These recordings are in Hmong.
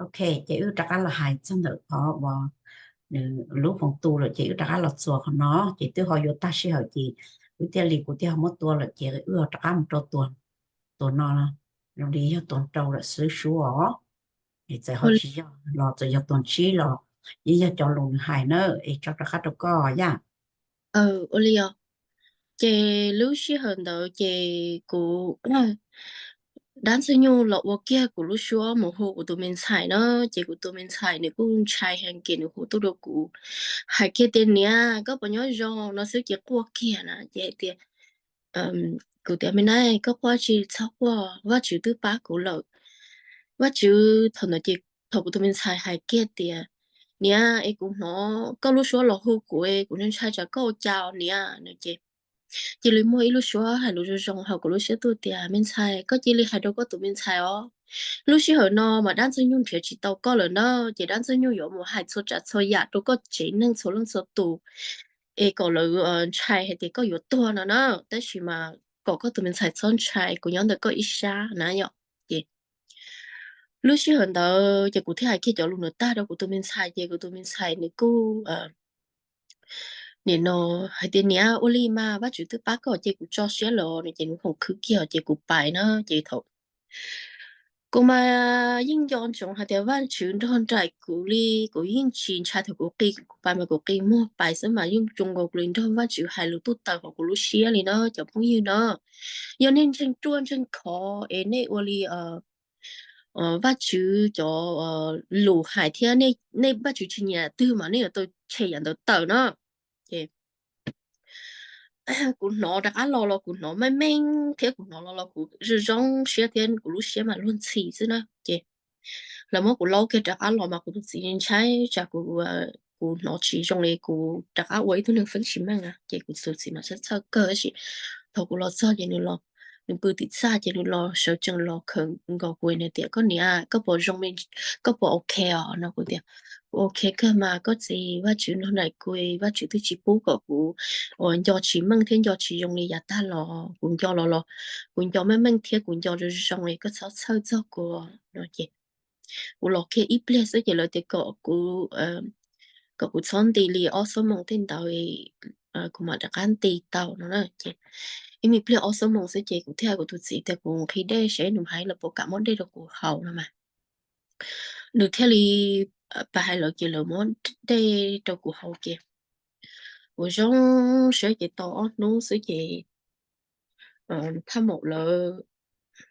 Ok, ces wb rov qab los hais txog ntawm qhov uas nws lub foos tu lawm ces wb rov qab los txuas qhov no, ces twb ho yuav tag sij hawm ces wb thiaj li, kuv thiaj ho muab tua lawm ces wb ho rov qab mus rau tus, tus no, zoo li yog tus rau lawm xwb suab os. Es txawm ho tsis yog los txawm yog tus tsib los yeej yog cov lus nws hais na, es tso rov qab rau koj yaj. Ua li os. Ces lub sij hawm ntawd ces kuv, dab ntxwg nyuj los ua kiag kuv lub suab mus hu kuv tus me ntxhais na, ces kuv tus me ntxhais nws kuj ntshai heev ces nws hu tuaj rau kuv, hais kiag tias niam, koj puas nyob zoo no xwb ces quaj kiag na, ces hais tias, kuv tias me nab, koj quaj tsis txhob quaj, Vajtswv twb pab kuv lawm. Vajtswv, thaum ntawd ces thaum kuv tus me ntxhais hais kiag tias niam, es kuv hnov koj lub suab los hu kuv, kuv ntshai tsam koj ua cas niam no ces cia li muaj ib lub suab hais lus zoo zoo hauv kuv lub siab tuaj tias me ntxhais, koj cia li hais rau koj tus me ntxhais os, lub sij hawm no mas dab ntxwg nyuj nrhiav tsis tau koj lawm na, ces dab ntxwg nyuj yuav mus hais txhua tsav txhua yam rau koj tsev neeg txhua leej txhua tus, es kom lawv ntshai hais tias koj yuav tuag no na, tab sis mas kom koj tus me ntxhais txhob ntshai, kuv nyob ntawm koj ib sab na yom. Ces lub sij hawm ntawd ces kuv thiaj hais kiag cov lus ntawd tag rau kuv tus me ntxhais ces kuv tus me ntxhais nws kuj nim no hais tias niam, ua li mas Vajtswv twb pab koj ces kuv tso siab los no ces nws khoom khwv kiag ces kuv pais na, ces thaum kuv mas yeej nco ntsoov hais tias Vajtswv nrog nraim kuv li, kuv yeej tsis ntshai thaum kuv qi, kuv pais mas kuv qi muag pais xwb mas yeej zoo nkaus kuv li nrog Vajtswv hais lus tuaj tawm hauv kuv lub siab li na cov phooj ywg na. Yog nej ntseeg ruaj ntseeg khov es nej ua li Vajtswv cov lus hais thiab nej, Vajtswv tsis nyiam twg mas nej yuav tau tshem yam ntawd tawm na. Ces kuv hnov rov qab los los kuv hnov meej meej thiab kuv hnov los los kuv zoo zoo siab thiab kuv lub siab mas luag ntxhi xwb na. Ces lawv muab kuv laub kiag rov qab los mas kuv tus txiv ntshai tsam kuv, kuv hnov tsis zoo li kuv rov qab ua ib tug neeg feeb tsis meej na. Ces kuv tus txiv mas txhawj txhawj kawg tab sis thaum kuv los txog ces nws los, nws pw tim txaj ces nws los sawv tsees los khawm nkaus kuv nws tias koj niam, koj puas zoo, koj puas ok os no. Kuv tias kuv ok kawg mas koj txiv, Vajtswv nrog nraim kuv, Vajtswv twb tsis pub kom kuv uas nco tsis meej thiab nco tsis zoo li yav tag los. Kuv nco los los kuv nco meej meej thiab kuv nco zoo zoo li, koj txhob txhawj txog kuv no. Ces kuv los kiag ib pliag xwb ces lawv tias kom kuv, kom kuv txhob nti li ob xuab moos tej ntawd kuv mam rov qab nti tau no na. Ces ib me pliag ob xuab moos xwb ces kuv thiaj hais kuv tus txiv tias kuv nqhis dej seb nws hais lawv puas kam muab dej rau kuv haus no mas nws thiaj li pab hais lawv ces lawv muab dej rau kuv haus ces kuv zoo siab ces tau ob hnub xwb ces thaj maum lawv,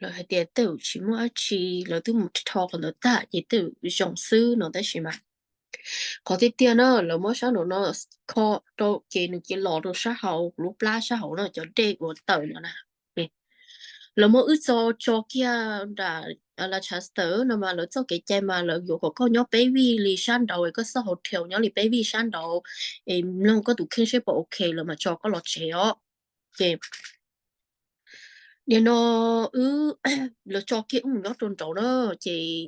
lawv hais tias tej zaum tsis muaj dab tsi, lawv twb mus rho qhov ntawd tag ces tej zaum zoo xwb no tab sis mas qhov tiag tiag na lawv muab sab nraum no kho rau ces nws cia los rau sab hauv kuv lub plab sab hauv no cov dej uas tawm no na. Lawv muab wb tso, tso kiag nram Lancaster no mas lawv txoj kev cai mas lawv yuav kom koj nyob peb vij li sab nraud, koj xauj hotel nyob li peb vij sab nraud es mloog koj tus kheej seb puas ok lawv mam tso koj los tsev os. Ces nim no wb, lawv tso kiag wb mus nyob rau nraud na, ces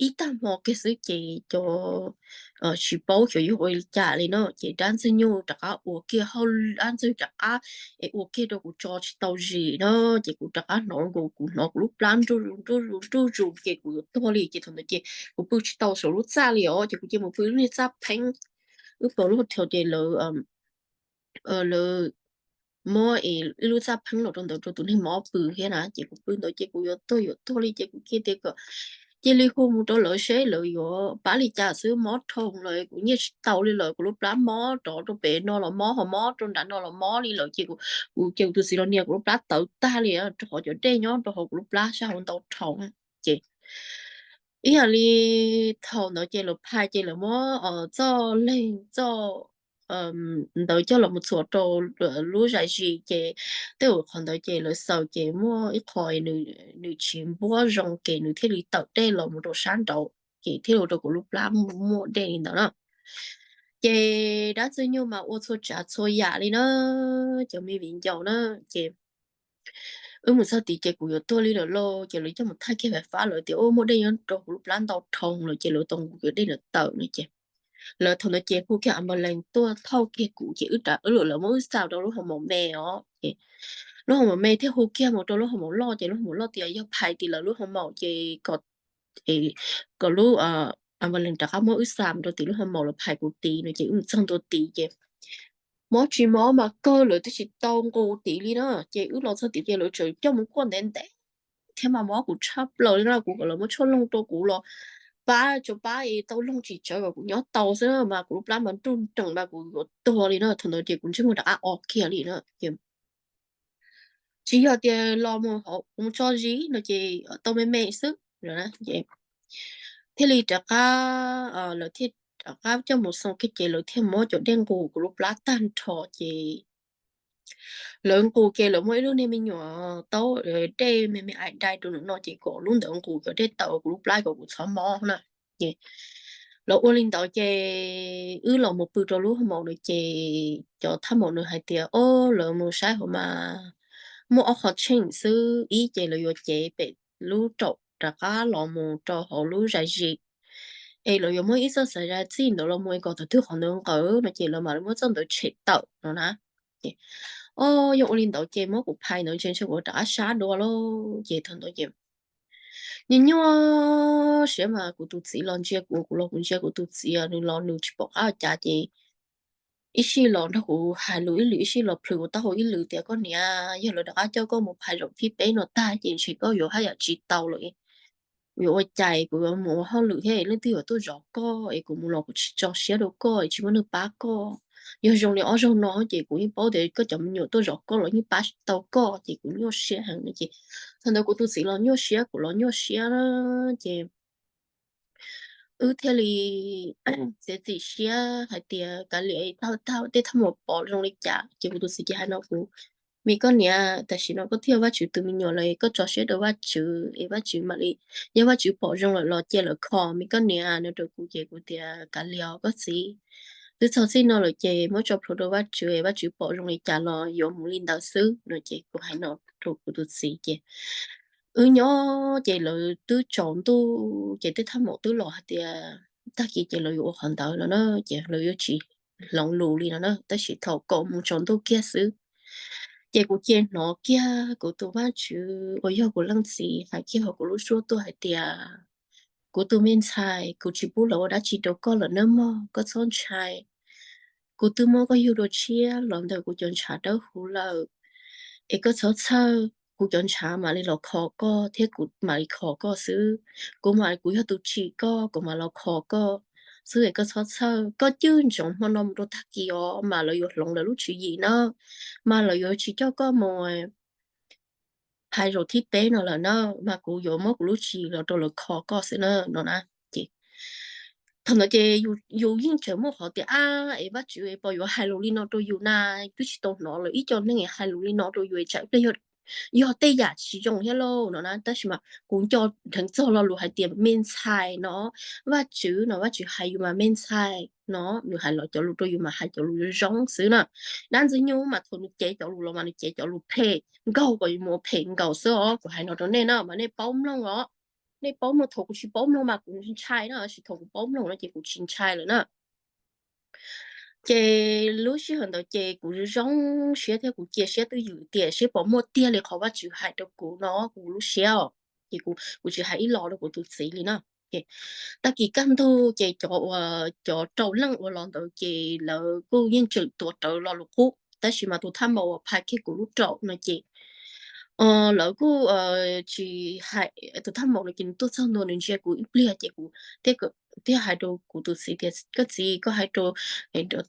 ib tag hmo kiag xwb ces cov tsis paub xyov yog ua li cas li no ces dab ntxwg nyuj rov qab ua kiag hauj, dab ntxwg rov qab es ua kiag rau kuv tso tsis tau zis na, ces kuv rov qab hnov nkaus kuv hnov kuv lub plab nruj zus nruj zus nruj zus ces kuv yuav tuag li ces thaum ntawd ces kuv pw tsis tau saum lub txaj li os ces kuv cia mus pw lub niag txaj pheeb, wb pom lub hotel ces lawv, lawv muab ib lub txaj pheeb los rau ntawd rau tus neeg mob pw thiab na ces kuv pw ntawd ces kuv yuav tuag yuav tuag li ces kuv cia tias kom cia li hu mus rau lawv seb lawv yuav pab li cas xwb, mob dhau lawm kuv nyiaj tsis tau li lawm, kuv lub plab mob rov rau pem no los mob, ho mob rau nram no los mob li lawm ces kuv ces kuv tus txiv los nias kuv lub plab tawv tag li rau qhov cov dej nyob rau hauv kuv lub plab sab hauv ntau dhau ces ib yam li thaum ntawd ces lawv phais ces lawv muab txoj leeg txoj ntawd coj los mus txuas rau lub zais zis ces tej zaum qhov ntawd ces lawv xaws ces muaj ib qho nws tsis npuab zoo ces nws thiaj li tawm dej los mus rau sab nraud ces thiaj li ua rau kuv lub plab muaj dej li ntawd na. Ces dab ntxwg nyug mas ua txhua tsav txhua yam li na, cov me viv ncaus na. Ces wb mus txog tid ces kuv yuav tuag li lawm lauj, ces lawv coj mus thaij kiag fais fab lawm tias ua muaj dej nyob rau kuv lub plab ntau dhau lawm ces lawv tau nqus kiag dej ntawd tawm no ces lawv thaum ntawd ces hu kiag ambulance tuaj thauj kiag kuv ces wb rov, wb lawv muab wb xa rau lub hoo maum me os ces lub hoo maum me thiaj hu kiag mus rau lub hoo maum loj, ces lub hoo maum loj tias yog phais tim lawv lub hoo maum ces kom, kom lub, a, Val Leej rov qab muab wb xa mus rau tim lub hoo maum los phais kuv tid no. Ces wb mus txog ntua tid ces mob tsis mob mas kawg, lawv twb tsis tau nqus tid li na. Ces wb los txog tid ces lawv tseem coj mus kuaj ntev ntev thiab mas mob kuv tshaj plaws li no, kuv kom lawv muab tshuaj loog rau kuv los pab tsuas pab tau loog tsis tsawv kom kuv nyob tau xwb na, mas kuv lub plab mas nruj nreem mas kuv yuav tuag li na. Thaum ntawd ces kuv ntsej muag rov qab o kiag li na. Ces tsis yog tias los mus hauv kuv mus tso zis no ces tau me me xwb. Ces thiaj li rov qab, lawv thiaj rov qab coj mus xoo kiag ces lawv thiaj muab cov dej nqus kuv lub plab tag nrho ces lawv nqus ces lawv muaj ib lub niag me nyuam taub dej me me ais dai rau nram no ces kom lub ntawd nqus cov dej tawm kuv lub plab kom kuv txhob mob na. Ces lawv ua li ntawd ces wb los mus pw rau lub hoo maum na ces cov thaj maum nws hais tias, o, lawv mus saib hauv mas muaj ob qho tsheej xwb, ib ces lawv yuav cev pem lub raum rov qab los mus rau hauv lub zais zis, es lawv yuav muab ib txoj xav zais txij ntawd los mus es kom thaum twg qhov ntawd nqawd no ces lawv mam li muab txoj ntawd tshem tawm no na. Ces, o, yog ua li ntawd ces muab kuv phais ntawd ntshe ntshe kuv rov qab sab dua lauj. Ces thaum ntawd ces nyuaj nyuaj siab mas kuv tus txiv los ntsia kuv, kuv los kuv ntsia kuv tus txiv, nws los nws tsis pom qab ua cas ces ib sij los nrog kuv hais lus ib lwm, ib sij los plhws kuv taub hau ib lwm tias, koj niam, yog lawv rov qab coj koj mus phais zaum thib peb no tag ces ntshe koj yuav haj yam tsis tau lawm. Yuav ua cas, kuv yuav mus ua hauj lwm thiab leej twg yuav tuaj zov koj es kuv mus los kuv tsis tso siab rau koj es tsis muaj neeg pab koj. Yog zoo li ob zaug no ces kuv yeej paub tias koj cov me nyuam tuaj zov koj los yeej pab tsis tau koj ces kuv nyuaj siab heev no ces thaum ntawd kuv tus txiv los nyuaj siab kuv los nyuaj siab na. Ces wb thiaj li txiav txim siab hais tias kav liam, tej thaj maum pom zoo li cas ces kuv tus txiv ces hais no kuv, me koj niam, tam sim no koj twb yog Vajtswv tus me nyuam lawm, koj tso siab rau Vajtswv es Vajtswv mam li, yog Vajtswv pom zoo lawm los cia lawv kho me koj niam no rau kuv ces kuv tias kav liam os koj txiv, twb txog txij no lawm ces muab tso plhuav rau Vajtswv es Vajtswv pom zoo li cas los yuav mus li ntawd xwb no ces kuv hais no rau kuv tus txiv ces wb nyob ces lawv twb tsaus ntuj ces tej thaj maum twb los hais tias tag kis ces lawv yuav ua qhov ntawd no na, ces lawv yuav tsis hloov lus li no na, tab sis thaum kaum mus tsaus ntuj kiag xwb ces kuv cia hnov kiag kuv tus Vajtswv uas yog kuv leej txiv hais kiag hauv kuv lub suab tuaj hais tias, kuv tus me ntxhais, kuv tsis pub lawv ua dab tsi rau koj lawm nawb mog, koj txhob ntshai. Kuv twb muab koj yug dua tshiab los ntawm kuv cov ntshav dawb huv lawm, es koj txhob txhawj, kuv cov ntshav mam li los kho koj thiab kuv mam li kho koj xwb. Kuv mam, kuv yog tus tsim koj, kuv mam los kho koj xwb es koj txhob txhawj. Koj cwj ntsoov hmo no mus rau tag kis os mas lawv yuav hloov lawv lub tswv yim na, mas lawv yuav tsis coj koj mus phais zaum thib peb no lawm na, mas kuv yuav muab kuv lub tswv yim los rau lawv kho koj xwb na no na. Ces thaum ntawd ces yus yeej tseem muaj qhov tias ab es Vajtswv es puas yuav hais lus li no rau yus na, twb tsis tau hnov lawv ib co neeg hais lus li no rau yus es tsam ib pliag yog tej yam tsis zoo thiab lauj no na, tab sis mas kuv nco dheev txog lo lus hais tias me ntxhais no, Vajtswv no Vajtswv hais yus mas me ntxhais no, nws hais los cov lus rau yus mas hais cov lus zoo zoo xwb na. Dab ntxwg nyoog mas thaum nws cev cov lus los mas nws cev cov lus phem nkaus kom yus mus phem nkaus xwb os, kuv hais no rau nej na mas nej paub mloog os. Nej paub mloog, thaum kuv tsis paub mloog mas kuv ntshai na, tab sis thaum kuv paub mloog no ces kuv tsis ntshai lawm na. Ces lub sij hawm ntawd ces kuv zoo zoo siab thiab kuv cia siab twj ywm tias seb puas muaj tiag li qhov Vajtswv hais rau kuv no, kuv lub siab os. Ces kuv, kuv tsis hais ib los rau kuv tus txiv li na. Tag kis kaj ntug ces cov uas, cov rau leej uas los ntawd ces lawv kuj yeej tseem tuav rawv lo lus qub, tab sis mas tus thaj maum uas phais kiag kuv lub raum no ces lawv kuj tsis hais, tus thaj maum no ces nws tuaj txog ntua nws ntsia kuv ib pliag ces kuv thiaj hais rau kuv tus txiv tias koj txiv, koj hais rau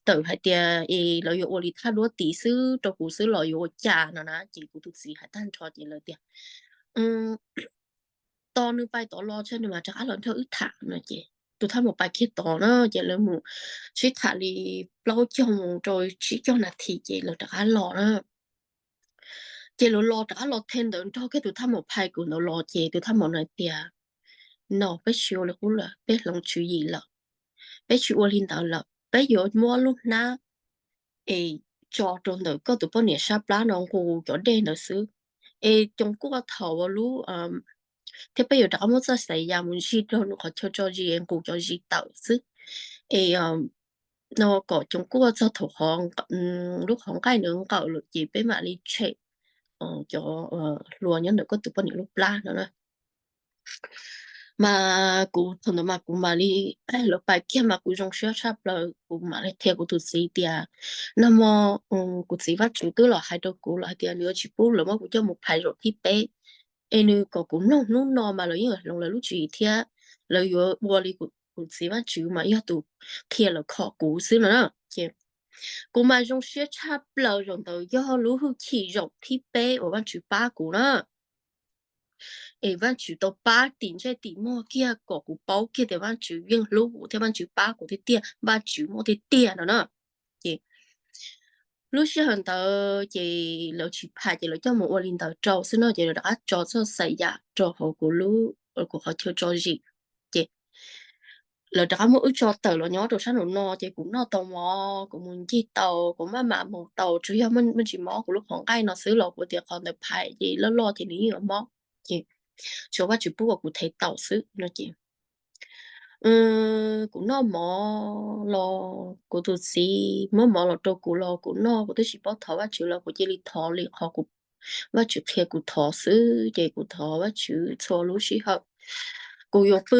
tawm hais tias es lawv yuav ua li thaj duab tid xwb rau kuv xwb los yuav ua cas no na. Ces kuv tus txiv hais tag nrho ces lawv tias tos nws pais tod los tso nws mam rov qab los nrog wb tham no. Ces tus thaj maum pais kiag tod na ces lawv mus sib tham li plaub caug mus rau tsib caug nas this ces lawv rov qab los na. Ces lawv los rov qab los them ntawd nrog kiag tus thaj maum phais kuv ntawd los ces tus thaj maum no tias no peb tsis ua li qub lawm, peb hloov tswv yim lawm, peb tsis ua li ntawd lawm, peb yuav muab lub hnab es tso rau ntawm koj tus poj niam sab plab no nqus cov dej ntawd xwb. Es coos kuaj thaum lub, thiab peb yuav rov qab muab txoj xaim yas mus ntsig rau nws qhov chaw tso zis nqus cov zis tawm xwb. Es no kom coos kuaj txog thaum lub qhov nqaij ntawd nqawm lawm ces peb mam li tshem cov hluas nyob ntawm koj tus poj niam lub plab no na. Mas kuv thaum ntawd mas kuv mam li, lawv pais kiag mas kuv zoo siab tshaj plaws, kuv mam li qhia kuv tus txiv tias, nag hmo kuv txiv Vajtswv twb los hais rau kuv los hais tias nws yuav tsis pub lawv muab kuv coj mus phais zaum thib peb, es nws kom kuv mloog hnub no mas lawv yeej hloov lawv lub tswv yim thiab lawv yuav ua li kuv txiv Vajtswv mas yog tus qhia lawv khom kuv xwb no na. Ces kuv mas zoo siab tshaj plaws zaum ntawd yog lub hwj chim zaum thib peb uas Vajtswv pab kuv na. Es Vajtswv tau pab tim ntsej tim muag kiag kom kuv paub kiag tias Vajtswv yeej hlub kuv thiab Vajtswv pab kuv tiag tiag, Vajtswv muaj tiag tiag no na. Ces lub sij hawm ntawd ces lawv tsis phais ces lawv coj mus ua li ntawd rau xwb no ces lawv rov qab tso txoj xaim yam rau hauv kuv lub, kuv qhov chaw tso zis. Ces lawv rov qab muab wb tso tawm los nyob rau sab nraum no ces kuv noj tau mov, kuv mus ncig tau, kuv maj mam mus tau, tsuas yog me ntsis mob kuv lub qhov nqaij no xwb los kuv tias qhov ntawd phais ces loj loj ces nws yeej yuav mob. Ces tsuas Vajtswv pub kom kuv thev taus xwb no ces kuv noj mov los kuv tus txiv muab mov los rau kuv los kuv noj, kuv twb tsis paub thov Vajtswv los kuv cia li thov li qhov kuv, Vajtswv qhia kuv thov xwb ces kuv thov Vajtswv txhua lub sij hawm. Kuv yuav pw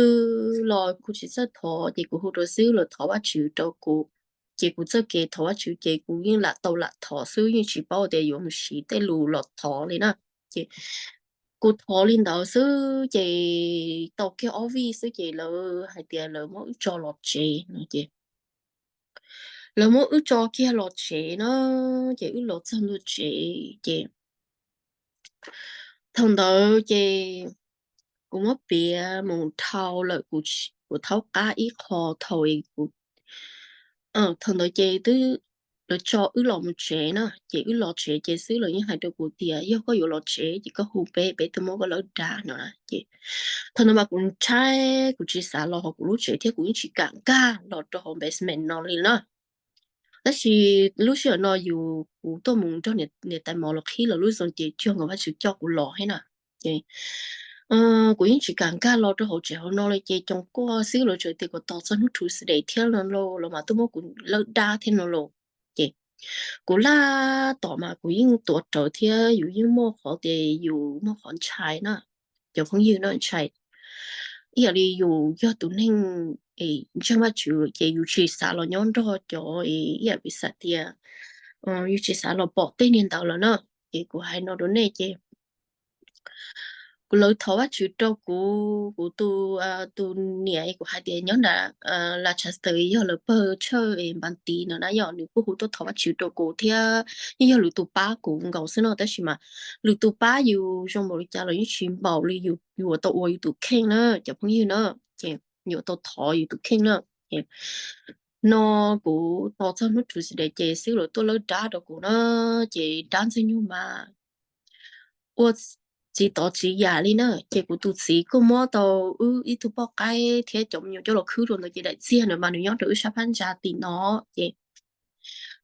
los kuv tsis txawj thov ces kuv hu rau xib hwb los thov Vajtswv rau kuv. Ces kuv txoj kev thov Vajtswv ces kuv yeej lam tau lam thov xwb, yeej tsis paub tias yuav mus siv tej lus los thov li na. Ces kuv thov li ntawd xwb ces tau kiag ob vij xwb ces lawv hais tias lawv muab wb tso los tsev no ces lawv muab wb tso kiag los tsev na. Ces wb los txog ntua tsev ces thaum ntawd ces kuv muab piav mus dhau lawm, kuv thaub qab ib qho thaum, thaum ntawd ces twb lawv tso wb los mus tsev na, ces wb los tsev ces xib hwb lawv yeej hais rau kuv tias yog koj yuav los tsev ces koj hu peb, peb tuaj muab koj lawb dab no na. Ces thaum ntawd mas kuv ntshai, kuv tsis xav los hauv kuv lub tsev thiab kuv yeej tsis kam nkag los rau hauv basement no li na. Tab sis lub sij hawm no yus kuv tuaj mus nrog niam tais mov los qhib lawv lub zos ces cuag nkaus Vajtswv coj kuv los thiab na. Ces kuv yeej tsis kam nkag los rau hauv tsev hauv no li ces coos kuaj xwb, lawv tseem tias kom tos txog hnub Tuesday thiab no los mas tuaj muab kuv lawb dab thiab no los. Ces kuv laj tom mas kuv yeej tuav rawv thiab yus yeej muaj qhov tias yus muaj qhov ntshai na, cov phooj ywg no ntshai. Ib yam li yus yog tus neeg ntseeg Vajtswv ces yus tsis xav los nyob nrog cov, ib yam li xav tias yus tsis xav los pom tej niag ntawd lawm na. Ces kuv hais no rau nej ces kuv, lawv thov Vajtswv rau kuv, kuv tus, tus niam kuv hais tias nyob nram Lancaster yog lawv pawg church Baptist no na, yog nws kuj hu tuaj thov Vajtswv rau kuv thiab yeej yog lwm tus pab kuv nkaus xwb no, tab sis mas lwm tus pab yus zoo npaum li cas los yeej tsis npaum li yus yuav tau ua yus tus kheej na cov phooj ywg na. Ces yuav tau thov yus tus kheej na. No kuv tos txog hnub Tuesday ces xib hwb lawv tuaj lawb dab rau kuv na, ces dab ntxwg nyoog mas ua txiv tov txiv yam li na, ces kuv tus txiv kuj muab tau wb ib tug poj qaib thiab cov me nyuam coj los khwb rau ntawd ces daim txiag ntawd mas nws nyob rau wb sab phab ntsa tim no. Ces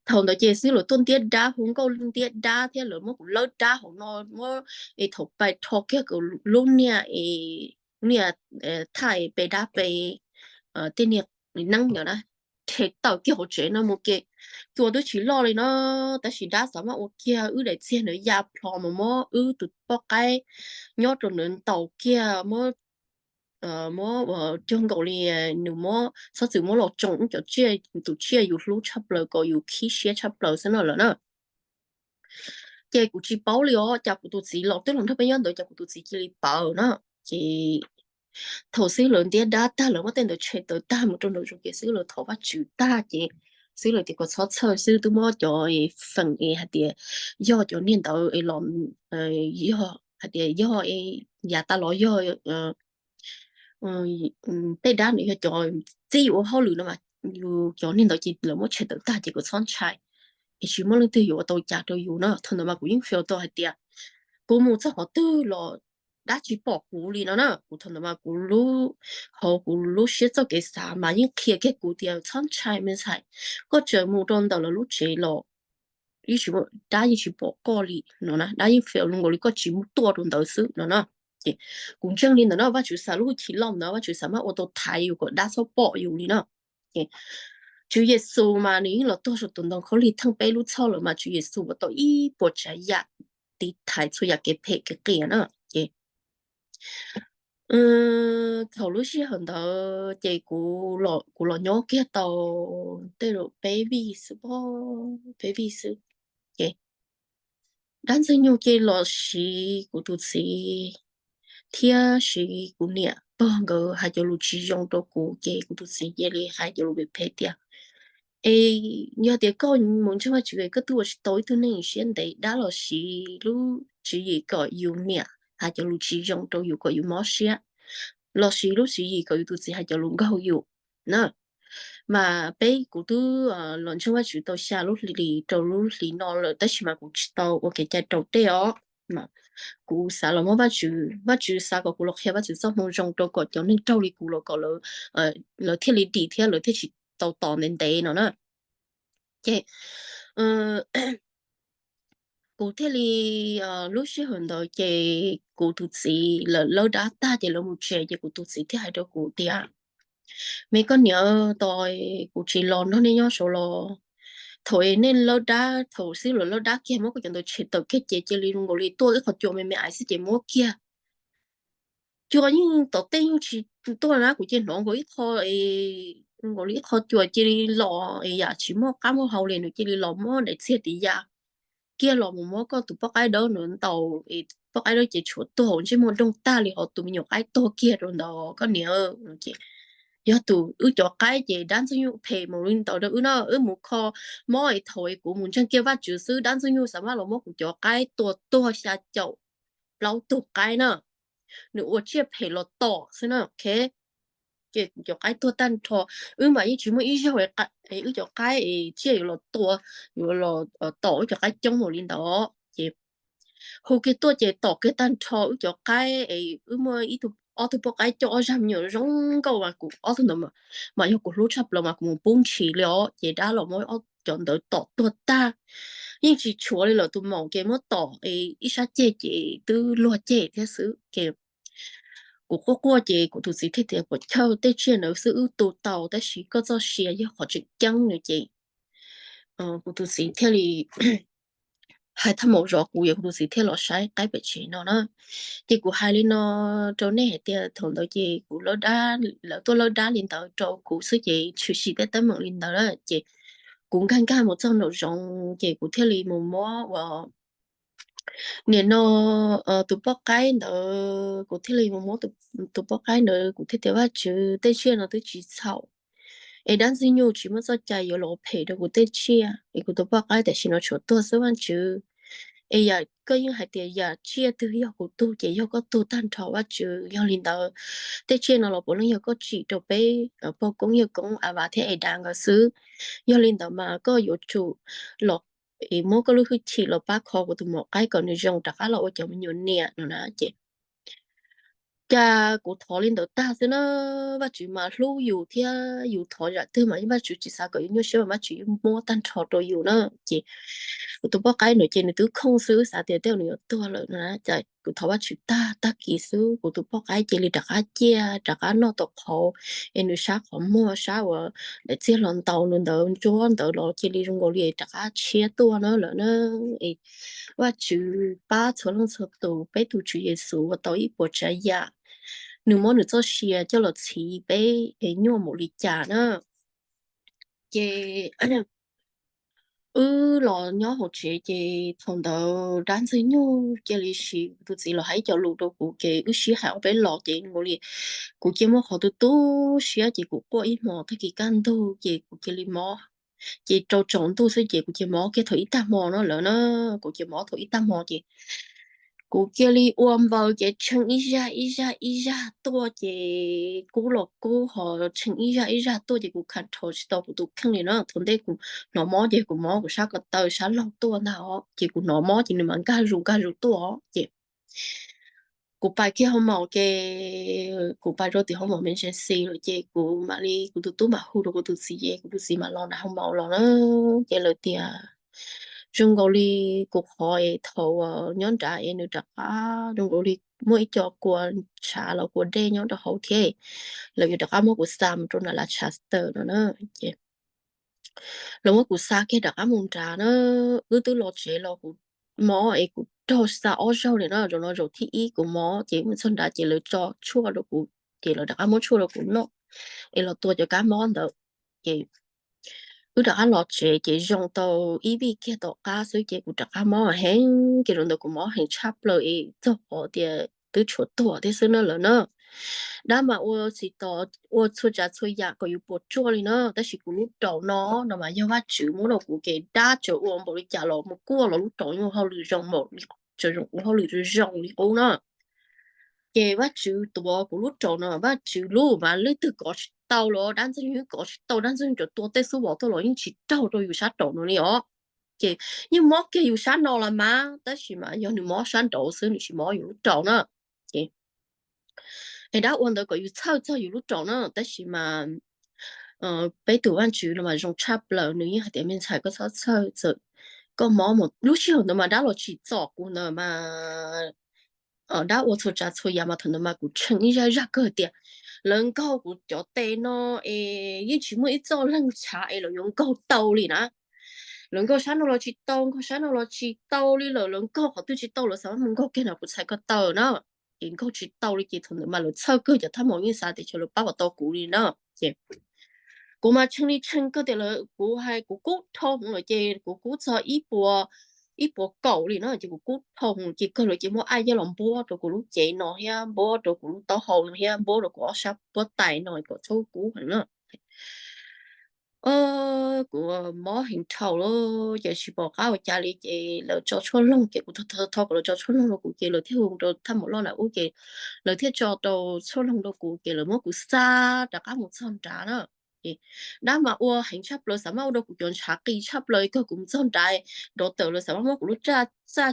thaum ntawd ces xib hwb lawv tuaj ntiab dab, hu nkauj ntiab dab thiab lawv muab kuv lawb dab hauv no, muab, es thaum pais rho kiag kuv lub niag, niag thaj pe dab pe, tej niag neeb ntawd na, rhe tawm kiag hauv tsev no mus ces cua twb tsis loj li no, tab sis dab xav maj ua kiag wb daim txiag ntawd ya plho mas muab wb tus poj qaib nyob rau ntawd ntaus kiag, muab, muab cuag nkaus li nws muab, txhob txwm muab los tsoo wb cov tsiaj, tus tsiaj yus hlub tshaj plaws kom yus khib siab tshaj plaws xwb no lawm na. Ces kuv tsis paub li os, cas kuv tus txiv los twb los nrog peb nyob ntawd cas kuv tus txiv cia li paws na. Ces thaum xib hwb lawv ntiab dab tag lawv muab tej ntawd tshem tawm tag mus rau nraum zoov ces xib hwb lawv thov Vajtswv tag ces xib hwb lawv tias kom txhob txhawj, xib hwb twb muab cov feem es hais tias yog cov niag ntawd es los, yog hais tias yog yav tas los yog tej dab ntawd yog cov txib yus ua hauj lwm no mas, yus cov niag ntawd ces lawv muab tshem tawm tag ces kom txhob ntshai, es tsis muaj leej twg yuav ua tau cas rau yus na. Thaum ntawd mas kuv yeej feel tau hais tias kuv mus txog qhov twg los dab tsis pom kuv li no na. Kuv thaum ntawd mas kuv lub, hauv kuv lub siab txoj kev xav mas yeej qhia kiag kuv tias txhob ntshai me ntxhais, koj tseem mus rau ntawm lawv lub tsev los yeej tsis, dab yeej tsis pom koj li no na, dab yeej feel zoo nkaus li koj tsis mus tuaj rau ntawd xwb no na. Ces kuv ntseeg li ntawd no, Vajtswv xa lub hwj chim loj ntawd, Vajtswv xa maj ua tau thaiv yus kom dab txhob pom yus li na. Ces Tswv Yexus mas nws yeej los tuag saum tus ntoo khaub lig theej peb lub txhoj lawm mas Tswv Yexus ua tau ib puas tsav yam li thaiv txhua yam kev phem kev qias na. Ces thaum lub sij hawm ntawd ces kuv los nyob kiag tau tej zaum peb vij xwb, peb vij xwb. Ces dab Ntxwg Nyoog ces los siv kuv tus txiv thiab siv kuv niam pog nkawd hais cov lus tsis zoo rau kuv, ces kuv tus txiv cia li hais cov lus phem phem tias, es yog tias koj mus ntseeg Vajtswv koj twb ua tsis tau ib tug neeg siab ntev, dab los siv lub tswv yim kom yus niam hais cov lus tsis zoo rau yus kom yus mob siab, los siv lub tswv yim kom yus tus txiv hais cov lus nkaug yus na. Mas peb kuv twb los ntseeg Vajtswv tau xya lub hlis rau lub hlis no lawm tab sis mas kuv tsis tau ua kev cai raus tej os. Kuv xav los muab Vajtswv, Vajtswv xav kom kuv los qhia Vajtswv txoj hmoo zoo rau kom cov neeg raug li kuv los kom lawv thiaj li dim thiab lawv thiaj tsis tau tos ntev ntev no na. Ces kuv thiaj li, lub sij hawm ntawd ces kuv tus txiv lawv lawb dab tag ces lawv mus tsev ces kuv tus txiv thiaj hais rau kuv tias, me koj niam, tos kuv tsis los nrog nej nyob saud los, thaum nej lawb dab, thaum xib hwb lawv lawb dab kiag muab koj cov ntawd tshem tawm kiag ces cia li zoo nkaus li tuaj ib qho cua me me aiv xwb ces muab kiag. Cua yeej tom tej yeej tsis tuaj na, kuv cia li hnov nkaus ib qho, nkaus li ib qho cua cia li los es yam tsis muaj qab muaj hau li, nws cia li los muab daim txiag tim ya kiag los mus muab koj tus poj qaib dawb nws ntaus es poj qaib dawb ces tshuav tuag hauv ntsej muag doog tag li, ho tus me nyuam qaib tuag kiag rau ntawd koj niam. Ces yog tus wb cov qaib ces dab Ntxwg Nyoog phem mus li ntawd rau wb na, wb mus kho mob es thaum es kuv mus ntseeg kiag Vajtswv xwb dab Ntxwg Nyoog xav mab los muab kuv cov qaib tua tuag xya caum plaub tug qaib na. Nws ua tsiaj phem los tom xwb na. Ces kuv cov qaib tuag tag nrho, wb mas yeej tsis muaj ib zaug wb cov qaib es tsiaj yuav los tua, yuav los tom wb cov qaib coob mus li ntawd. Ces hu kiag tuaj ces tom kiag tag nrho wb cov qaib es wb muaj ib tug, ob tug poj qaib coj ob zaj me nyuam zoo nkauj mas kuv ob tug ntawd mas yog kuv hlub tshaj plaws mas kuv mus pub ntshis li os, ces dab los muab cov ntawd tom tuag tag. Yeej tsis tshuav li lawm, tus maum ces muab tom ib sab ceg ces twb luag ceg thiab xwb. Ces kuv quaj quaj ces kuv tus txiv thiaj tias puas chawj, tej tsiaj ntawd xwb wb tu tau tab sis koj txoj sia yog qhov tseem ceeb no ces kuv tus txiv thiaj li hais thaj maum zov kuv, kuv tus txiv thiaj los saib qaib pem tsev no na. Ces kuv hais li no rau nej hais tias thaum ntawd ces kuv, lawv tuaj lawb dab li ntawd rau kuv xwb ces tshwm sim tej teeb meem li ntawd na. Ces kuv nkag nkag mus txog nraum zoov ces kuv thiaj li mus muab ua, nim no tus poj qaib ntawd, kuv thiaj li mus muab tus poj qaib ntawd, kuv thiaj tias Vajtswv, tej tsiaj no twb tsis txhaum es dab Ntxwg Nyoog tsis muaj txoj cai yuav los phem rau kuv tej tsiaj es kuv tus poj qaib tam sim no tshuav tuag xwb Vajtswv. Es yam koj yeej hais tias yam tsiaj twg yog kuv tug ces yog koj tug tag nrho Vajtswv. Yog li ntawd tej tsiaj no los puav leej yog koj tsim rau peb pog koob yawg koob Avas thiab Edas nkawd xwb. Yog li ntawd mas koj yuav tsum los muab koj lub hwj chim los pab kho kuv tus maum qaib kom nws zoo rov qab los ua cov me nyuam niam no na. Ces cas kuv thov li ntawd tag xwb na, Vajtswv mas hlub yus thiab yus thov zam twg mas Vajtswv tsis xav kom yus nyuaj siab mas Vajtswv yeej muab tag nrho rau yus na. Ces kuv tus poj qaib no ces nws twb khooj xwb, xav tias tej zaum nws yuav tuag lawm no na. Ces kuv thov Vajtswv tag tag kis xwb kuv tus poj qaib cia li rov qab ciaj rov qab noj tau qhauv, es nws sab qhov muag sab uas daim txiag hlo ntaus nws ntawd ntsuab ntawd los cia li zoo nkaus li rov qab tshiab tuaj na lawm na. Vajtswv pab txhua leej txhua tus, peb tus Tswv Yexus ua tau ib puas tsav yam, nws muab nws txoj sia coj los txhiv peb es nyuaj npaum li cas na. Ces wb los nyob hauv tsev ces thaum ntawd dab Ntxwg Nyoog cia li siv tus txiv los hais ib co lus rau kuv ces wb sib hais ob peb los ces nkaus li kuv cia muab qhov tu tu siab ces kuv quaj ib hmos tag kis kaj ntug ces kuv cia li mob. Ces rau tsaus ntuj xwb ces kuv cia mob kiag thaum ib tag hmo no lawm na. Kuv cia mob thaum ib tag hmo ces kuv cia li ua npaws ces tshee ib zaj ib zaj ib zaj tuaj ces kub los kub ho tshee ib zaj ib zaj tuaj ces kuv control tsis tau kuv tus kheej li na. Thaum ntej kuv hnov mob ces kuv mob kuv sab ko taw sab laug tuaj ntag os, ces kuv hnov mob ces nws mas nkag zus nkag zus tuaj os. Ces kuv pais kiag hoo maum ces kuv pais rau tim hoo maum me ntse xis lawm ces kuv mam li, kuv tus tub mam hu rau kuv tus txiv ces kuv tus txiv mam los nram hoo maum los na. Ces lawv tias zoo nkaus li kuv qhov es thaum nyob nrad es nws rov qab zoo nkaus li muaj ib co kua tshav los kua dej nyob rau hauv thiab, lawv yuav rov qab muab kuv xa mus rau nram lav tshav tawm no na. Ces lawv muab kuv xa kiag rov qab mus nrad na. Wb twb los tsev los kuv mob es kuv raug xa ob zaug li no, zaum no zaum thib ib kuv mob ces mus txog nrad ces lawv tso tshuaj rau kuv, ces lawv rov qab muab tshuaj rau kuv noj es los tua cov kab mob ntawd. Ces wb rov qab los tsev ces zoo tau ib vij kiag tom qab xwb ces kuv rov qab mob heev, ces zaum ntawd kuv mob heev tshaj plaws es txog qhov tias twb tshuav tuag thiab xwb na lawm na. Dab mas ua tsis tau, ua txhua tsav txhua yam kom yus puas tsuaj li na, tab sis kuv lub raum no, no mas yog Vajtswv muab rau kuv ces dab tseem ua npaum li cas los mus kuaj los lub raum yeej ua hauj lwm zoo npaum li, tseem ua hauj lwm zoo zoo li qub na. Ces Vajtswv tuav kuv lub raum no, Vajtswv lub mas leej twg kov tsis tau los dab ntxwg nyoog kov tsis tau, dab ntxwg nyoog cov tua tej xub vos tuaj los yeej tsis raug rau yus sab raum no li os. Ces yeej mob kiag yus sab no los mas, tab sis mas yog nws mob sab nraud xwb, nws tsis mob yus lub raum na. Ces es dab ua ntawd kom yus txhawj txog yus lub raum na, tab sis mas peb tus Vajtswv no mas zoo tshaj plaws, nws yeej hais tias me ntxhais koj txhob txhawj, txawm koj mob mus lub sij hawm ntawd mas dab los tsim txom kuv ntawd mas dab ua txhua tsav txhua yam mas thaum ntawd mas kuv tshee ib zaj zaj kawg tias lawv nkaug kuv cov tes no es yeej tsis muaj ib txoj leeg chav es lawv yuav nkaug tau li na. Lawv nkaug sab no los tsis tau, nkaug sab no los tsis tau li lawm, lawv nkaug qhov twg tsis tau lawv xav mus nkaug kiag no kuv txhais ko taw na. Ces nkaug tsis tau li ces thaum ntawd mas lawv txhawj kawg, cov thab maum yeej xav tias lawv pab kom tau kuv li na. Ces kuv mas tshee li tshee kawg tias lawv, kuv hais kuv kub dhau hwv lawm ces kuv kub txog ib puas, ib puas kaum li no ces kuv kub dhau hwv ces kawg lawv ces muab ab yaj los npuab rau kuv lub cev no thiab npuab rau kuv lub taub hau no thiab npuab rau kuv ob sab puab tais no kom txhob kub heev na. Kuv mob heev dhau lawm ces tsis pom qab ua cas li ces lawv tso tshuaj loog ces kuv thov kom lawv tso tshuaj loog rau kuv ces lawv thiaj hu rau thaj maum loj na ub ces lawv thiaj tso rau tshuaj loog rau kuv ces lawv muab kuv xa rov qab mus txog nrad na. Dab mas ua heev tshaj plaws, xav maj ua rau kuv cov ntshav qis tshaj plaws, kawg kuv mus txog nrad, dov tawm lawv xav maj muab kuv lub txaj tsa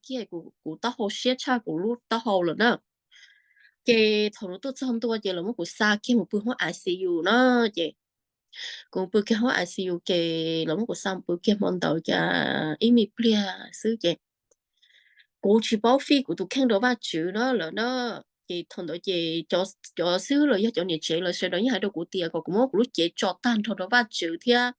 kiag, kuv taub hau siab tshaj kuv lub taub hau lawm na. Ces thaum lawv tuaj txog ntua ces lawv muab kuv xa kiag mus pw hoob I C U na. Ces kuv pw kiag hoob I C U ces lawv muab kuv xa mus pw kiag hmo ntawd cas ib me pliag xwb ces kuv tsis paub fij kuv tus kheej rau Vajtswv na lawm na. Ces thaum ntawd ces cov xib hwb los yog cov niam tsev lawv sawv daws yeej hais rau kuv tias kom kuv muab kuv lub cev tso tag nrho rau Vajtswv thiab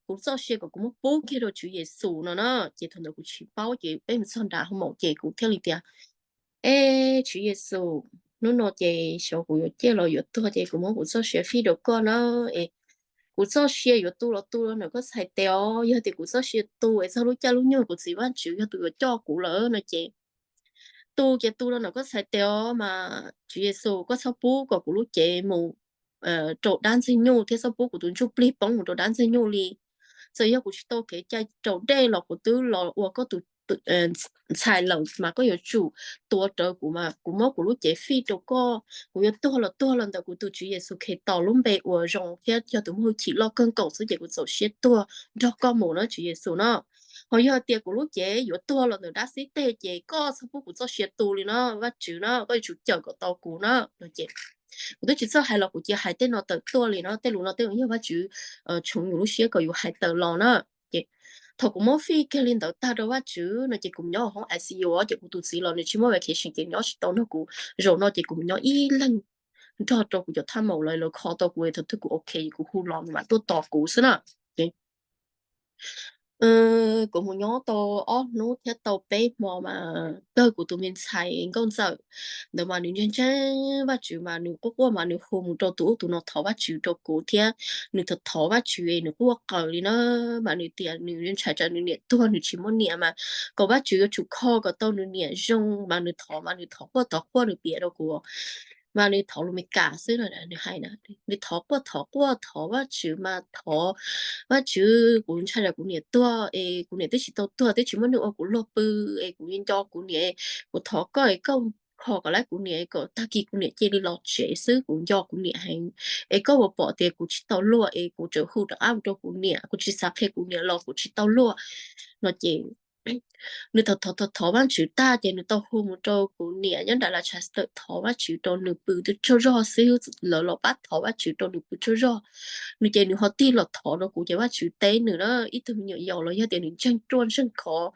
kuv txoj sia kom kuv muab pub kiag rau Tswv Yexus no na. Ces thaum ntawd kuv tsis paub ces peb mus txog nrad hoo maum ces kuv thiaj li tias, Eb Tswv Yexus, hnub no ces xyov kuv yuav ciaj los yuav tuag ces kuv muab kuv txoj sia fij rau koj na. Es kuv txoj sia yuav tu los tu los ntawm koj txhais tes os, yog tias kuv txoj sia tu es txog lub caij lub nyoog kuv txiv Vajtswv yog tus yuav coj kuv lawm no ces tu ces tu los ntawm koj txhais tes os mas Tswv Yexus koj txhob pub kom kuv lub cev mus rau dab ntxwg nyuj thiab txhob pub kuv tus ntsuj plig poob mus rau dab ntxwg nyuj li. Txawm yog kuv tsis tau kev cai raus dej los kuv twb los ua koj tus ntxhais lawm mas koj yuav tsum tuav rawv kuv mas kuv muab kuv lub cev fij rau koj. Kuv yuav tuag los tuag los ntawm kuv tus Tswv Yexus Khetos lub npe uas zoo thiab yog tus muaj hwj chim loj kawg nkaus xwb ces kuv txaus siab tuag nrog koj mus na Tswv Yexus no. Ho yog tias kuv lub cev yuav tuag los ntawm dab xib teg ces koj txhob pub kuv txoj sia tu li no Vajtswv no, koj yuav tsum cawm kom tau kuv na no ces kuv twb tsis txawj hais los kuv cia hais tej no tawm tuaj li no, tej lus no tej yog Vajtswv tshoov yus lub siab kom yus hais tawm los na. Ces thaum kuv muab fij kiag li ntawd tag rau Vajtswv no ces kuv mus nyob hauv hoob I C U ces kuv tus txiv los nws tsis muaj vacation ces nyob tsis tau nrog kuv. Zaum no ces kuv mus nyob ib leeg nrog rau kuv cov thaj maum lawv, lawv kho tau kuv es thaum twg kuv ok es kuv hu los nws mam tuaj tos kuv xwb na. Kuv mus nyob tau ob hnub thiab tau peb hmo mas kawg kuv tus me ntxhais nkauj ntxawm ntawd mas nws ntseeg ntseeg Vajtswv mas nws quaj quaj mas nws hu mus rau tus ub tus no thov Vajtswv rau kuv thiab nws thov thov Vajtswv es nws quaj qaws li na. Mas nws tias nws ntshai tsam nws niam tuag nws tsis muaj niam mas kom Vajtswv yuav tsum kho kom tau nws niam zoo mas nws thov mas nws thov quaj thov quaj nws piav rau kuv mas nws thov lus Meskas xwb no nws hais na. Nws thov quaj thov quaj thov Vajtswv mas thov Vajtswv kuv ntshai tsam kuv niam tuag es kuv niam twb tsis tau tuag twb tsis muaj neeg ua kuv luag pw es kuv nco kuv niam, kuv thov koj es koj kho kom lab kuv niam kom tag kis kuv niam cia li los tsev xwb, kuv nco kuv niam heev es koj puas pom tias kuv tsis tau luag es kuv tseem hu rov qab rau kuv niam, kuv tsis xav qhia kuv niam los kuv tsis tau luag no ces nws thov thov thov Vajtswv tag ces nws tau hu mus rau kuv niam nyob nram Las Chas tawm thov Vajtswv rau nws pw tsaug zog xwb, lawv los pab thov Vajtswv rau nws pw tsaug zog. Nws ces nws ho tig los thov rau kuv ces Vajtswv teb nws na, ib tug me nyuam yaus los yog tias nws ntseeg ruaj ntseeg khov.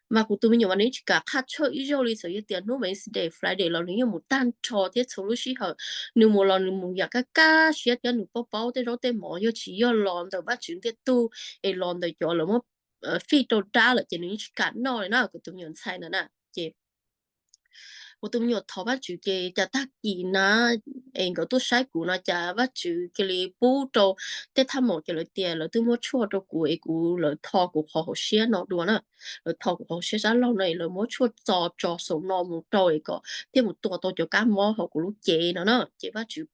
Mas kuv tus me nyuam mas nws tsis kam qhaj tshawj ib zaug li, txawm yog tias hnub Wednesday, Friday los nws yeej mus tag nrho thiab txhua lub sij hawm nws mus los nws mus yam kaj kaj siab thiab nws paub paub tej zaub tej mov yog tsis yog los ntawm Vajtswv ntiag tug es los ntawm cov lawv muab fij rau dab lawm ces nws yeej tsis kam noj li na, kuv tus me nyuam ntxhais ntawd na. Ces kuv tus me nyuam thov Vajtswv ces cas tag kis na, es nkawd tuaj saib kuv no cas Vajtswv cia li pub rau tej thaj maum, ces lawv tias lawv twb muab tshuaj rau kuv es kuv, lawv tho kuv qhov hauv siab no dua na. Lawv tho kuv qhov hauv siab sab laug no es lawv muab tshuaj txo tso saum no mus rau es kom thiaj mus tua tau cov kab mob hauv kuv lub cev no na. Ces Vajtswv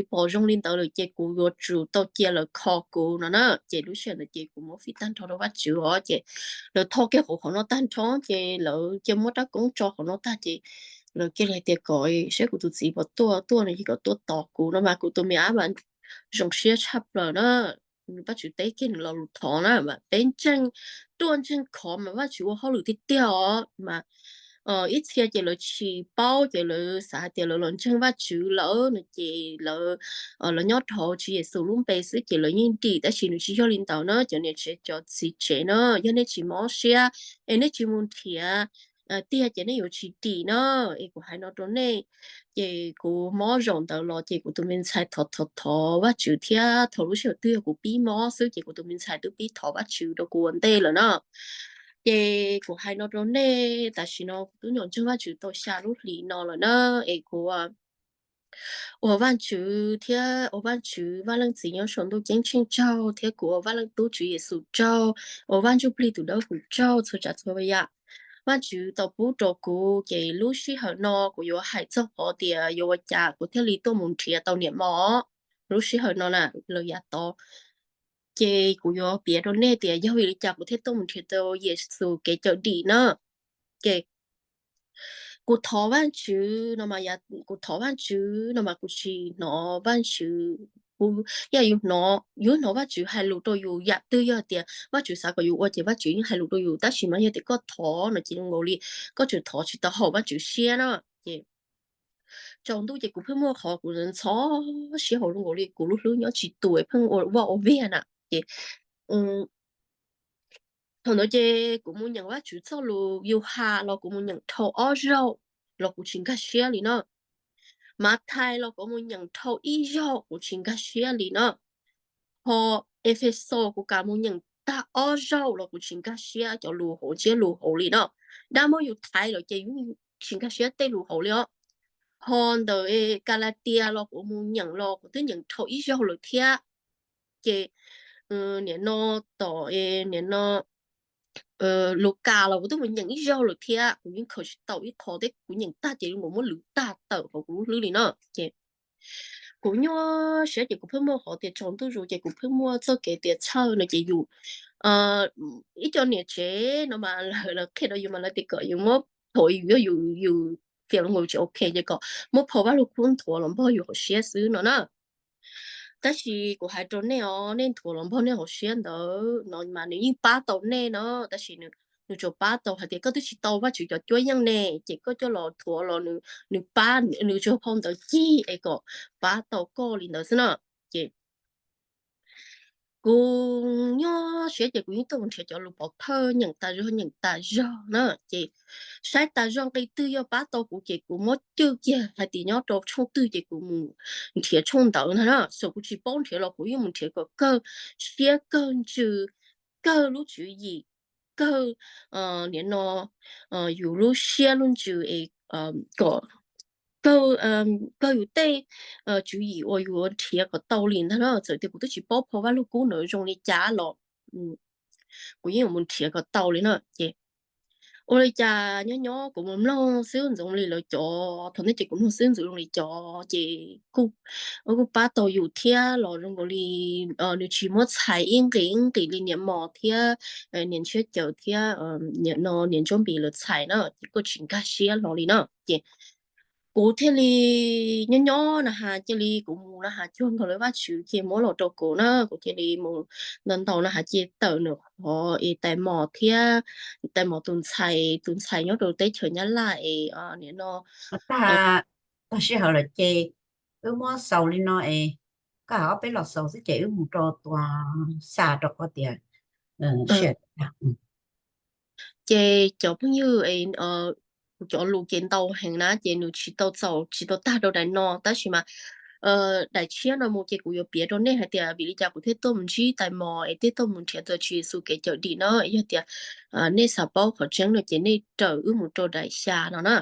pom zoo li ntawd lawm ces kuv yuav tsum tau cia lawv kho kuv no na. Ces lub sij hawm ntawd ces kuv muab fij tag nrho rau Vajtswv os. Ces lawv tho kiag kuv qhov no tag nrho ces lawv cia muab rab koob tso qhov no tag ces lawv cia li hais tias kom saib kuv tus txiv puas tuaj, tuaj no ces kom tuaj tos kuv no mas kuv tus me ab mas zoo siab tshaj plaws na. Vajtswv teb kiag nws lo lus thov na mas peb ntseeg, ruaj ntseeg khov mas Vajtswv ua hauj lwm tiag tiag os mas ib txhia ces lawv tsis paub ces lawv xav hais tias lawv los ntseeg Vajtswv lawm no ces lawv, lawv nyob rau hauv Tswv Yexus lub npe xwb ces lawv yeej dim, tab sis nws tsis yog li ntawd na cov niam tsev cov txiv tsev na. Yog nej tsis mob siab es nej tsis mus nrhiav tiag ces nej yuav tsis dim na. Es kuv hais no rau nej, ces kuv mob zaum ntawd los ces kuv tus me ntxhais thov thov thov Vajtswv thiab thaum lub sij hawm twg yog kuv pib mob xwb ces kuv tus me ntxhais twb pib thov Vajtswv rau kuv ua ntej lawm na. Ces kuv hais no rau nej, tam sim no kuv twb nyuam ntseeg Vajtswv tau xya lub hlis no lawm na. Es kuv ua Vajtswv thiab ua Vajtswv Vaj Leej Txiv nyob saum ntuj ceeb tsheej tsaug thiab kuv ua Vaj Leej Tub Tswv Yexus tsaug, ua Vaj Ntsujplig tus Dawbhuv tsaug txhua tsav txhua yam. Vajtswv tau pub rau kuv ces lub sij hawm no kuv yuav hais txog qhov tias yuav ua cas kuv thiaj li tuaj mus nrhiav tau niam mos lub sij hawm no na, lawv yav tod. Ces kuv yuav piav rau nej tias yog vim li cas kuv thiaj tuaj mus nrhiav tau Yexus kev cawm dim na. Ces kuv thov Vajtswv no, kuv thov Vajtswv no mas kuv tsis hnov Vajtswv, kuv yog yus hnov, yus hnov Vajtswv hais lus rau yus yam twg, yog tias Vajtswv xav kom yus ua ces Vajtswv yeej hais lus rau yus, tab sis mas yog tias koj thov no ces zoo nkaus li koj tseem thov tsis tau haum Vajtswv siab na. Ces tsaus ntuj ces kuv pheej muaj qhov kuv ntxhov siab hauv zoo nkaus li kuv lub hlwb nyob tsis tus pheej ua vaj ua viag na. Ces thaum ntawd ces kuv mus nyeem Vajtswv txoj lus Yauhas los kuv mus nyeem dhau ob zaug los kuv tsis nkag siab li no. Mathais los kuv mus nyeem dhau ib zaug kuv tsis nkag siab li no. Ho Efexus kuv kam mus nyeem tag ob zaug los kuv tsis nkag siab cov lus hauv ntsiab lus hauv li no. Dab muab yus thaiv lawm ces yus tsis nkag siab tej lus hauv li os. Ho ntawm Kalatias los kuv mus nyeem los kuv twb nyeem dhau ib zaug lawm thiab. Ces nim no tom, nim no Lukas los kuv twb mus nyeem ib zaug lawm thiab kuv yeej khaws tsis tau ib qho thiab, kuv nyeem tag ces kuv muab lwv tag tawm hauv kuv lub hlwb li no. Ces kuv nyuaj siab ces kuv pheej muaj qhov tias tsaus ntuj zus ces kuv pheej muaj txoj kev tias txhawj no ces yus, ib co niam tsev no mas lawv qhia rau yus mas lawv tias kom yus muab, thaum yus yog yus, yus fias lus nkaus tsis ok ces kom muab phau Vajluskub nthuav los npog yus hauv siab xwb no na. Tab sis kuv hais rau nej os, nej nthuav los npog nej hauv siab ntawd no mas nws yeej pab tau nej no, tab sis nws tsuas pab tau hais tias koj twb tsis tau Vajtswv cov cuab yeej ne, ces koj coj los nthuav los nws pab, nws tsuas phau ntawd cig es kom pab tau koj li ntawd xwb no. Ces kuv nyuaj siab ces kuv yeej tuaj mus nrhiav cov lus pov thawj nyeem tas zog nyeem tas zog na. Ces saib tas zog nqe twg yog pab tau kuv ces kuv muab cwj kiag hais tias nyob rau tshooj twg ces kuv mus nrhiav tshooj ntawd ntag na. Xyov kuv tsis paub nrhiav los kuv yeej mus nrhiav kom kawg siab kawg ntsws, kawg lub tswv yim, kawg nim no yus lub siab lub ntsws es kom kawg, kawg yus tej tswv yim uas yus nrhiav kom tau li ntag na. Txawm tias kuv twb tsis paub phau Vajluskub ntawd zoo li cas los kuv yeej yuav mus nrhiav kom tau li na. Ces ua li cas nyob nyob kuv mus mloog xwb ntxoov li lawv cov, thaum ntej ces kuv mloog xwb ntxoov zoo li cov ces kuj pab tau yus thiab los zoo nkaus li nws tsis muab txhais ib nqis ib nqis li niam mos thiab niam ntshiab caws thiab niam no niam ntsuab npis lawv txhais na, ces kuj tsis nkag siab hlo li na. Ces kuv thiaj li nyob nyob na has cia li kuv mus na has cuag nkaus lawv Vajtswv ces muab los rau kuv na, kuv cia li mus ntaus ntaus na has ces tawm nws qhov es tais mos thiab, tais mos tus ntxhais, tus ntxhais nyob rau teb chaws Nyab Laj es nim no tag, tag sij hawm lawm ces wb muab xaus li no es koj hais ob peb los xaus xwb ces wb mus rau tus xa rau qhov tias sij hawm tag. Ces cov phooj ywg, kuv cov lus ces ntau heev na ces nws tsis tau txaus tsis tau tag rau daim no tab sis mas daim tshiab no mus ces kuv yuav piav rau nej hais tias vim li cas kuv thiaj tuaj mus ntsib tais mos es thiaj tuaj mus nrhiav tau Tswv Yexus kev cawm dim no. Yog tias nej xav paub qhov tseeb no ces nej raws wb mus rau daim xya no na.